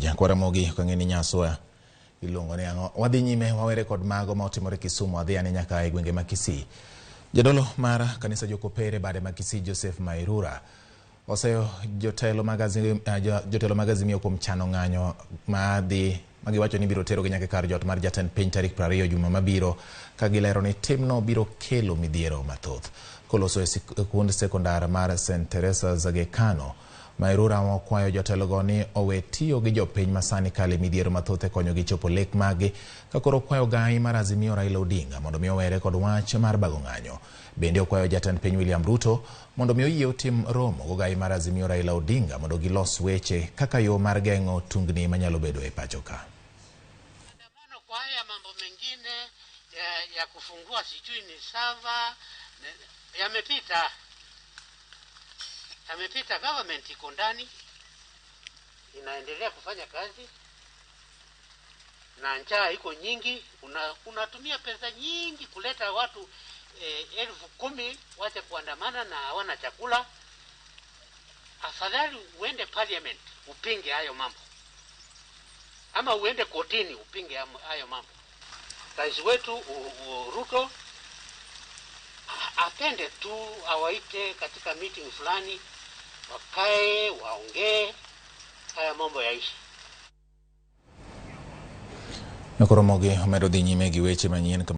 Nyakwar Ramogi ok ang'e ni nyaswa iluongo ni ang'o. Wadhi nyime wawere kod mago ma otimore Kisumu adhi ane nyaka e gwenge ma Kisii. Jadolo mar kanisa Jokopere bade ma Kisii Joseph Mairura oseyo jotelo mag Azimio, jotelo mag Azimio kuom chano ng'anyo ma dhi ma giwacho ni biro terogi nyaka e kar jot mar jatend piny tarik 20 juma mabiro ka gilero ni timno biro kelo midhiero mathoth. Koloso e sikund sekondar mar St Teresa's Gekano, Mairura okwayo jotelogo ni owe tiyo gi jopiny masani kale midhiero mathoth e konyogi chopo lek maggi ka koro okwayo gai mar Azimio Raila Odinga mondo mi owere kod wach mar bago ng'anyo. Bende okwayo jatend piny William Ruto mondo mi oyie otim romo gogai mar Azimio Raila Odinga mondo gilos weche kaka yo mar geng'o tungni manyalo bedo e pacho ka. Maandamano kwa haya mambo mengine ya kufungua sijui ni sava yamepita, yamepita. Government iko ndani inaendelea kufanya kazi na njaa iko nyingi. Unatumia pesa nyingi kuleta watu 10,000 wache kuandamana na hawana chakula. Afadhali uende parliament upinge hayo mambo, ama uende kotini upinge hayo mambo. Rais wetu Ruto apende tu awaite katika meeting fulani, wakae waongee, haya mambo yaishi. Nyakoromogi omedo dhi nyime gi weche manyien.